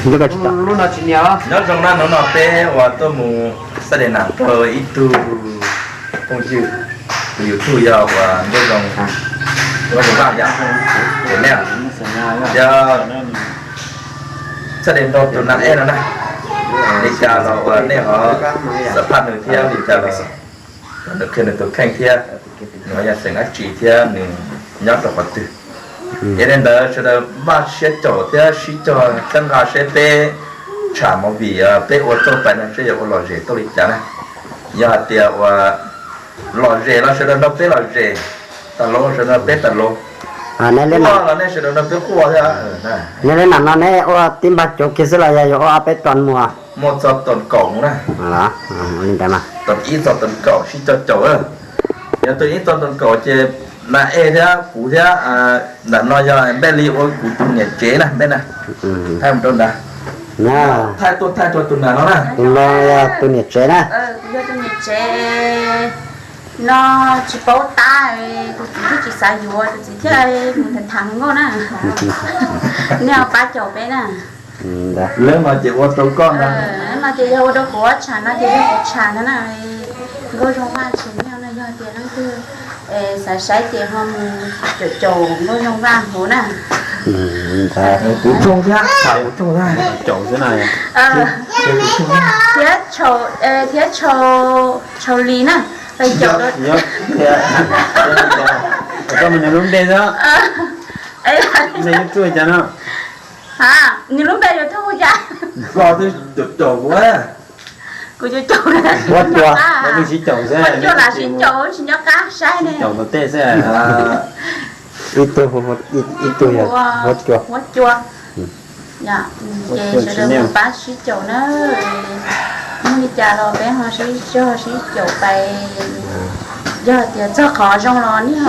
Nyob zoo na, hnub no peb uas tuaj mus xab des nam rau ib tug phooj ywg tus YouTube yog uas Nkauj Zoo, Nkauj Zoo Vaj yom, ces nej yog xab des nrog tus nam ej no na, li cas los uas nej ho xam phaj nws thiab li cas los nws qhia nws tus kheej thiab, nws ho yog xeem dab tsi thiab nws nyob rau qhov twg. Es li ntawd sawv daws npaj siab caum thiab sib cog thiab nqa seb peb tsham movie peb ua txuj pais no seb yuav ua lom zem tau li cas na. Yog hais tias uas lom zem los sawv daws nrog peb lom zem, tas los sawv daws nrog peb tas los, quaj los nej sawv daws nrog peb quaj thiab. Nej li nam no neb ua tib npag cuv kiag xwb los yog yuav ua ob peb tog mus? Muaj txog toom kaum mus na. Li ntawd mas toom ib txog toom kaum sib cog caum. Yog toom ib txog toom kaum ces nam ej thiab kuv thiab, ntawm no yog npej li ua kuv tus niam tsev na npej na. Thaij mus rau ntawd, thaij tuaj thaij rau tus nam no na. Tus no yog tus niam tsev na. Yog tus niam tsev no tsis paub tab, tus txiv twb tsis xav yuav, tus txiv thiaj mus tham tham hluas nkauj na. Nej ho pab caum peb na. Lawv no ces ua rau koj ntag. No ces yog ua rau kuv ob tsham no ces yog kuv tsham ntag na. Nkauj Zoo Vaj tsham no yog tias leej twg xav saib ces ho mus caum caum Nkauj Zoo Vaj hauv na. Kuv tshooj thiab, kuv tshooj thiab, caum xwb na. Thiab, thiab Tshau Lis na, caum. Koj mus nws lub npe xwb. Nws lub npe YouTube hu cas? Koj twb caum caum kuv. Kuv caum caum, huab cua lam sib caum, tsis nco qab saib ne. Caum tom tej xwb. Ib tug, ib tug yog huab cua. Huab cua. Ces sawv daws mus pab sib caum na. Muaj li cas los peb ho sib zog sib caum pais. Yog tias txog qhov zoo los nej ho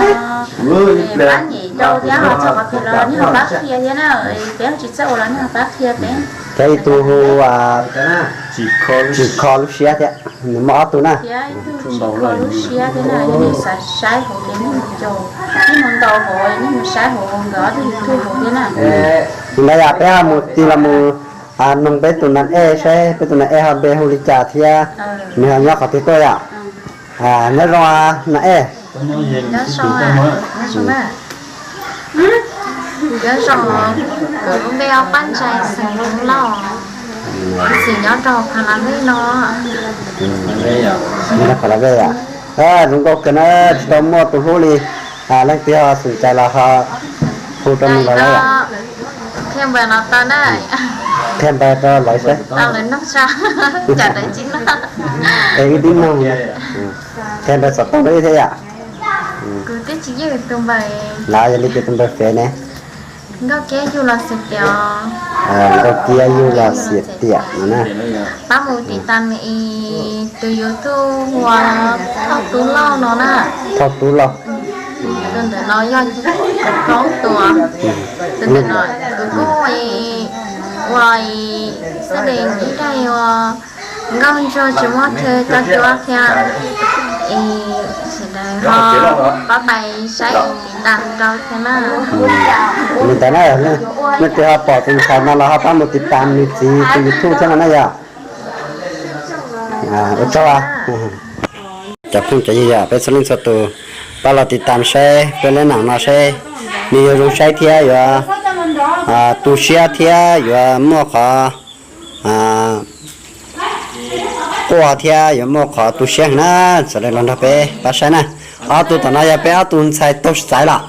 pab nyem rau thiab, ho txog qhov phem los nej ho pab qhia thiab na. Peb tsis txawj ua los nej ho pab qhia peb. Thiab ib tug hu Tsim Kho Lub Siab thiab, nws muaj ob tug na. Thiab ib tug Tsim Kho Lub Siab thiab na, yog nej xav saib hauv ces nej mus caum, nej mus ntaus hauv, nej mus saib hauv nkawd ob tug YouTube hauv thiab na. Li ntawd yog peb ho mus tig los mus noog peb tus nam ej saib peb tus nam ej ho npe hu li cas thiab nws ho nyob qhov twg tuaj yom. Nyob zoo nam ej. Nyob zoo, kuv lub npe hu Paj Ntsais, xeem Hmoob Lauj, kuv tseem nyob rau Pha La Vej no. Pha La Vej, zoo nkauj kawg na, tsis tau muaj tus hlub li. Leej twg ho xom cai los ho hu rau nws los lawm. Qhia npawb los tau na. Qhia npawb rau lawv saib. Tau lawv nug tso, cas lawv tsis nug. Es wb twb nug na. Qhia npawb xov tooj rau wb thiab yom. Kuv twb tsis yeej tus npawb. Los yog li ces tus npawb Fev ne? Nkauj Kiab Yug Los Xiam Tiam. Nkauj Kiab Yug Los Xiam Tiam no na. Pab mus tiv tas nws tus YouTube hu ua Thoj Tub Lauj no na. Thoj Tub Lauj. Tus ntawm no yog Thoob Tuam. Tus ntawm no kuv kuj ua xab des ib daim ua nkauj ntsuag tsis muaj chaw coj cuab thiab. Es sawv daws ho pab pais saib tiv tas rau thiab na. Li ntawd na, leej twg ho pom tus ntxhais no los ho pab mus tiv tas nws txiv tus YouTube thiab no na yom. Ua tsaug. Cov phooj cov ywg yom, peb txhua leej txhua tus pab los tiv tas saib peb lub nam no saib nws yuav zoo saib thiab yuav tu siab thiab yuav muaj qhov quaj thiab yuav muaj qhov tu siab heev na. Txawm li los nrog peb pab saib na. Ob tug tom no yog peb ob tug ntxhais taug xaiv los.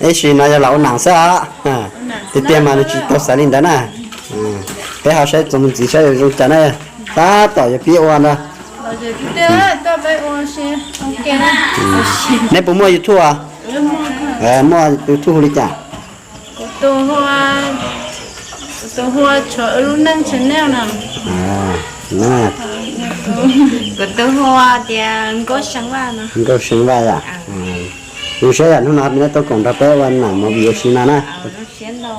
Ib sim no yog los ua nam xwb os. Tiag tiag mas nws tsis taug xaiv li ntawd na. Peb ho saib txuas mus ntxiv saib zoo cas na. Tab tom yuav pib ua ntag. Neb puas muaj YouTube os? Muaj YouTube hu li cas? Kuv tus hu ua Tshuav Wb Lub Neej Channel no. Kuv tus hu ua tias Nkauj See Vaj no. Nkauj See Vaj yom. Zoo siab yom, hnub no neb tuaj koom nrog peb ua nam movie ua si no na. Zoo siab ntau.